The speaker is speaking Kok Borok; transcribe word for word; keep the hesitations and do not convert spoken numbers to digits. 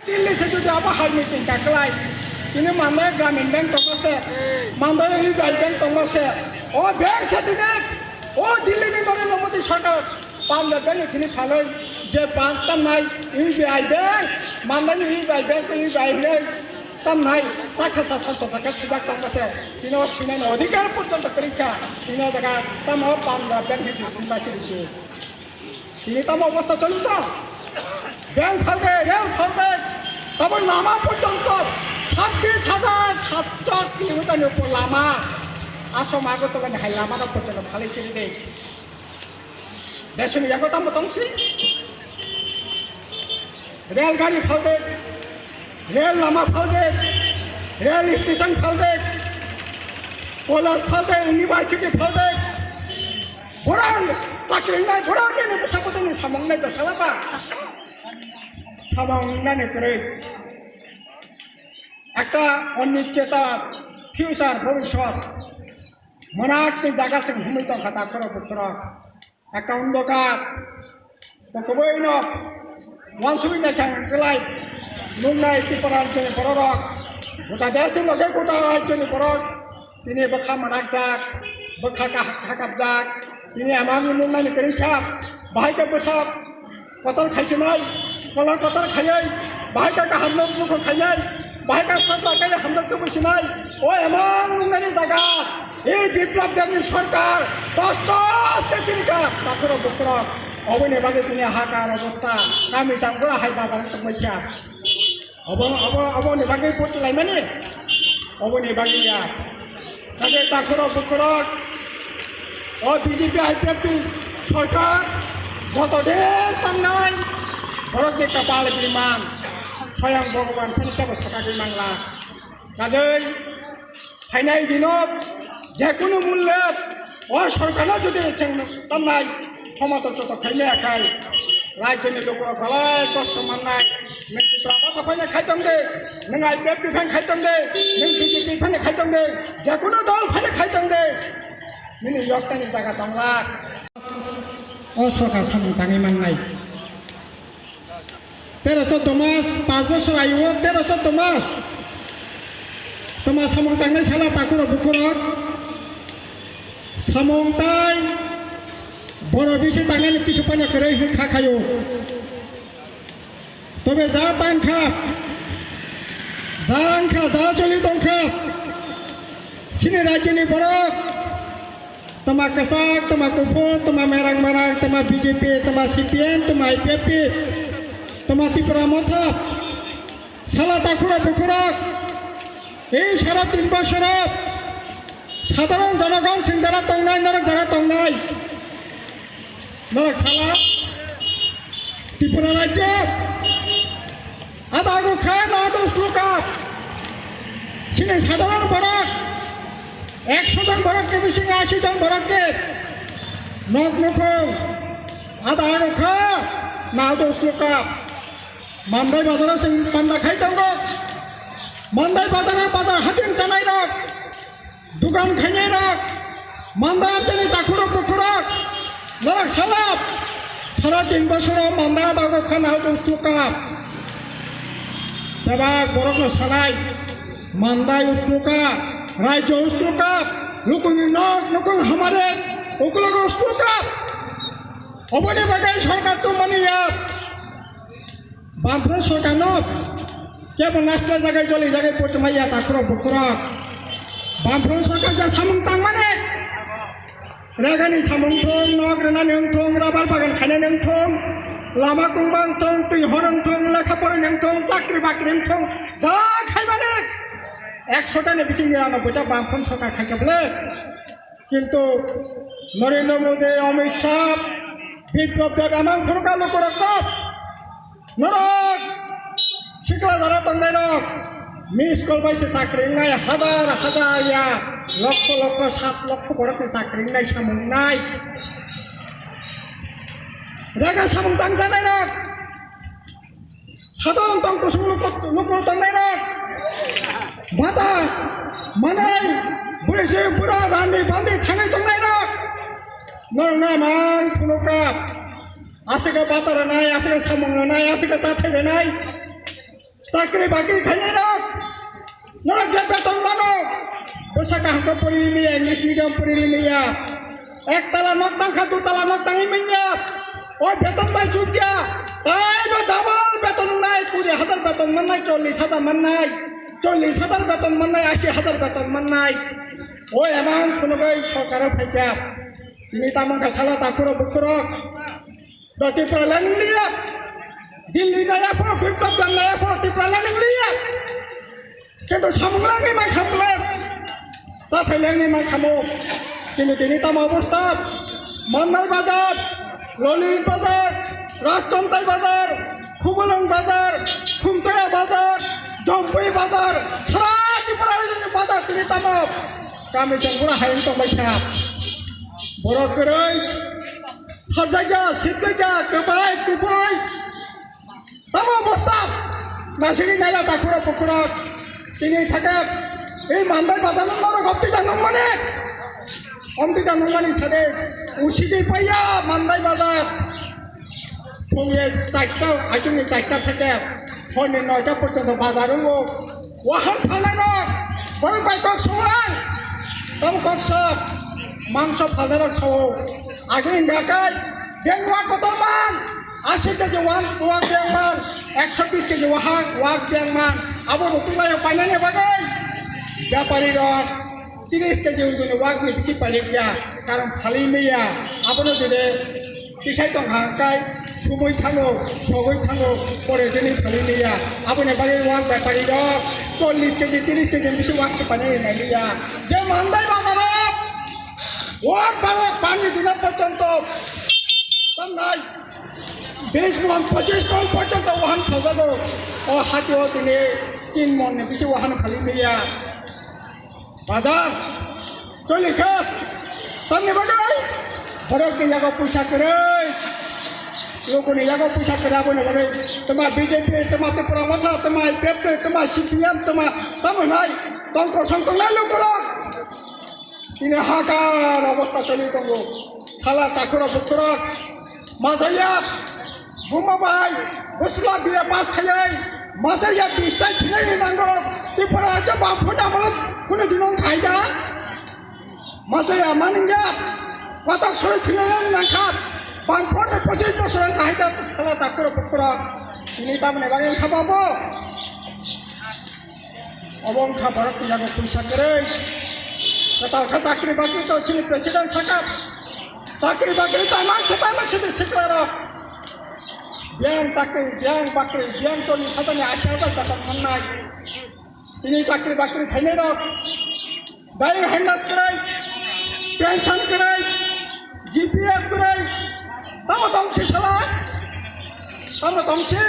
Dilli se jodi abo hai meeting kaklai, tini Mandai Gramin Bank tongma se, Mandai U B I Bank tongma se, o bank se tini, o Dilli ni Narendra Modi sarkar Punjab bank ni tini phalwi je bank tamnai U B I bank, Mandai ni U B I bank, U B I hinwi tamnai chaksa sa santo saka sijak tongma se, tini o sinani odhikar porjonto kwrwi kha, tini o jaga tamo Punjab bank hinwi se sinba siri se. Tini tamo obostha choli tong? Bank phalde, rel phalde, tamo lama porjonto sabbish hajar satso kilometer ni upor lama. Asom Agartala ni hai lama no porjonto phalwi chiri de. Desoni yago tamo tongsi? Rel gari phalde, rel lama phalde, rel station phalde, college phalde, university phalde. Borok takringnai, borok nini bwsakotwini samung nai da salaba. Samung nani kwrwi. Ekta onichchita future, bhobishyot. Mwnakni jaga se himwi tongkha takhorok bukhorok. Ekta ondokar. Tokoboi no wansugwi naikha hwnkhe lai nuknai Tripura rajyoni bororok, gota deshni loge gota rajyoni borok tini bwkha mwnakjak, bwkha kah-, khakapjak, tini amani nuknani kwrwi kha, bahai khe bwsa kotor khaisinai, kola kotor khaiwi, bahai khe kaham nuk nukhung khainai, bahai khe sakla khe hamjak tubui sinai, o emang nuknani jaga. Ei Biplab Debni sorkar tos tos khe chirikha, takhurok bukhurok. Oboni bagwi tini hakar obostha, kami changbo hai bazar wng tongbaikha. Obo, obo, oboni bagwi vote laimani, oboni bagwi ya. Kake takhurok bukhurok, o B J P I P F T sorkar joto din tangnai, borokni kapal bini man, soyang Bhogoban phani tebo sakagwi mangla. Kajai phainai dino jekunu mulye o sorkarno jodi chwng tamnai khomota choto khaimaya khai rajyoni lukurok belai kosto mannai. Nwng Tipra Motha phaina khai tong de, nwng I P F T phaina khai tong de, nwng B J P phaina khai tong de, jekunu dol phaina khai tong de, nini yoktani jaga tongla. O sorkar samung tangwi mannai. Tero choddo mas, panch bochor ayu o tero choddo mas. Toma samung tangnai sala takhurok bukhurok. Samung tai boro bisi tangnai ni kisu panya kwrwi hwn kha khayo. Tobe ja tang kha, ja wng kha, ja choli tong kha. Chini rajyoni borok. Toma kwchak, toma kuphur, toma merang merang, toma B J P, toma C P M, toma I P F T, toma Tipra Motha. Sala takhurok bukhurok. Ei sara tin bosoro sadharon jonogon chwng jara tongnai, norok jara tongnai. Norok sala Tripura rajyo. Ada ago kha na dos loka. Chini sadharon borok, ekso jon borok ni bisingo ashi jon borok ni nok nukhung. Ada ago kha na dos loka. Mandai bazaro chwng panda khai tongo. Mandai bazaro bazar hating chanai rok. Dukan khainai rok, Mandai amchaini takhurok bukhurok, norok salap, sara tin bosoro Mandai dago khana hwtwng slukap. Bebak borokno sanai, Mandai usluka, rajyo usluka, lukuni nok nukung hamare, ukulogo usluka. Oboni bagwi sorkar tongmani ya. Bamfront sorkarno kebo nasle jagai joli jagai pochomai ya takhurok bukhurok. Bamfront sorkar ja samung tangmani, regani samung thung, nok rwnani wng thung, rabar bagan khainani wng thung, lama kungma wng thung, twi hor wng thung, lekha porani wng thung, chakri bakri wng thung, ja khaimani ekshota ni bising niranobboi ta Bamfront sorkar khaikha bwle. Kintu Narendra Modi, Amit Shah, Biplab Deb emang phuru kalu korok to. Norok sikla jara tongnai rok miss call bai se chakri wngnai, hazar hazar ya, lokho lokho, sat lokho borok ni chakri wngnai samung wngnai. Rega samung tangjanai rok. Sadon tong kusung luku, luku tongnai rok. Bata manai, bwrwi se bura randi bandi thangai tongnai rok. Norok na mang phunukha. Aswk bata rwnai, aswk samung rwnai, aswk chathai rwnai. Chakri bakri khainai rok. Norok je beton mano, bwsa kaham khe pori limya, English medium pori limya. Ek tala nok tangkha, dui tala nok tangwi manya. O beton bai chukya. Tai bo double beton wngnai, kuri hajar beton mannai, chollish hajar mannai. Chollish hajar beton mannai, ashi hajar beton mannai. O emang phunugwi sorkaro phaikha. Tini tamang kha sala takhurok bukhurok. Do Tripura le nung liya. Delhi naya pho, Biplab Deb naya pho, Tripura le nung liya. Kintu samung langwi mai kham le. Chathai langwi mai khamo. Kintu tini tamo obostha. Mandai bazar, Lolin bazar, Rajchontai bazar, Khumulwng bazar, Khumtoya bazar, Jompui bazar, sara Tripura ni bazar tini tamo. Kami chwng pura hayung tongbai kha. Borok kwrwi. Sarjakya, sipjakya, kwbai, kubui. Tamo bwsta. Naisingni naila takhurok bukhurok. Tini thake. Ei Mandai bazar no norok omtwi da nungmani. Omtwi da nungmani sade. Usidi paiya Mandai bazar. Phungni charta, achungni charta thake. Horni noita porjonto bazar wngo. Wahan phalnai rok, borok bai kok sao ang. Tamo kok sao, mangso phalnai rok sao. Agi hingka kai, beng wak kotor man. Ashi keji wan, wak beng man. Ekso bis keji wahang, wak beng man. Abo rok tulayo painani bagwi. Bepari rok, tiris keji ujuni wak ni bisi painai ya. Karon phalwi maya. Abono jodi Tisai tong ha kai, sumui thango, sogui thango, pore jeni thali liya. Aboni bagwi wak bepari rok chollish keji, tiris keji bisi wak se pani nai liya. Je Mandai bazar o wak bare pani dina porjonto tongnai bish mon, pochis mon porjonto wahan phajago. O hati o tini tin mon ni bisi wahan khali liya. Bazar choli kha. Tamni bagwi borok ni yago puisa kwrwi. Luku ni yago puisa kwrwi aboni bagwi tama B J P, tama Tipra Motha, tama I P F T, tama C P M, tama tamo nai tong kosong tongnai lukurok. Tini hakar obostha choli tongo. Sala takhurok bukhurok. Masaya, buma bai, bwsla B A pass khayai, masaya bisai thinai ni nango, Tripura rajya bangphota amolo kunu dino khai da. Masaya maningya, kotok sori thinai ni nangkha, bangphota pochis bosor khai da, sala takhurok bukhurok. Tini tamni bagwi kha babo. Obo wngkha borok ni yago puisa kwrwi. Kwtal kha chakri bakri to chini president saka. Chakri bakri to mang se, mang se di sikla rok. Biyang chakri, biyang bakri, biyang choli satani ashi hajar beton mannai. Tini chakri bakri khainai rok. Dai hendas kwrwi, pension kwrwi, G P F kwrwi. Tamo tongsi sala? Tamo tongsi?